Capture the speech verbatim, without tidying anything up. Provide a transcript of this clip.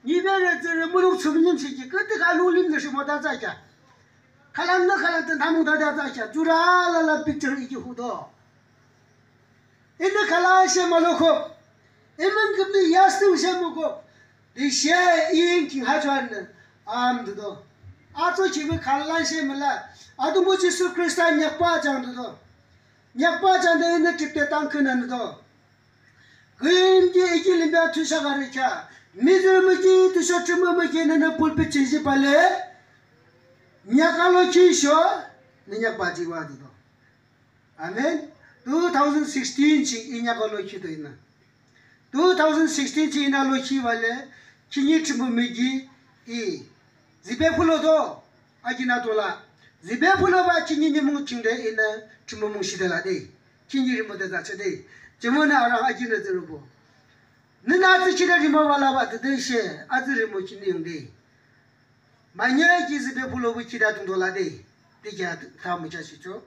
Yiberü tsührü mulong thsümünimshi ki küdükhüh lunglimnü rhimode thsakhi. Khülangnü khülang de tümü müngühde thsakhi. Jurü alala picture I ki hudo. Inü khülangshe mülukhu. Imün küpnü yastushe mükhu. Tüshe I yingkhing ha junü amdudo. Atsokhi khülangshe müla. Atungpuh Jisu Khrista neak bahjangdudo. Neak bahjangde inü tripde tangkhünangdo. Küyimki I kilim be thiyusheak arü kheak, mihtsürü miki tüsho Thrünpuh miki nünü pulpit ching jihbah le, neak alokhisho, nü neak bahjihbah dudo. Amen. Two thousand sixteen ching I neak alokhido inü. Two thousand sixteen ching inü alokhibah le, khihni Thrünpuh miki I zübe phulodo, akinü tola. Zübe phulobah khihni nimung chingde inü Thrünpuh mungshi de lade. Khihni rhimode thsachode. Jumonü arang akinü tsührübo, nünü atsü khide rhimobah labah tütüshe, atsü rhimo khihni yungde. Mahne ki zübe phulobo khide atungdo lade. Tüki tha mükheahshihchoh.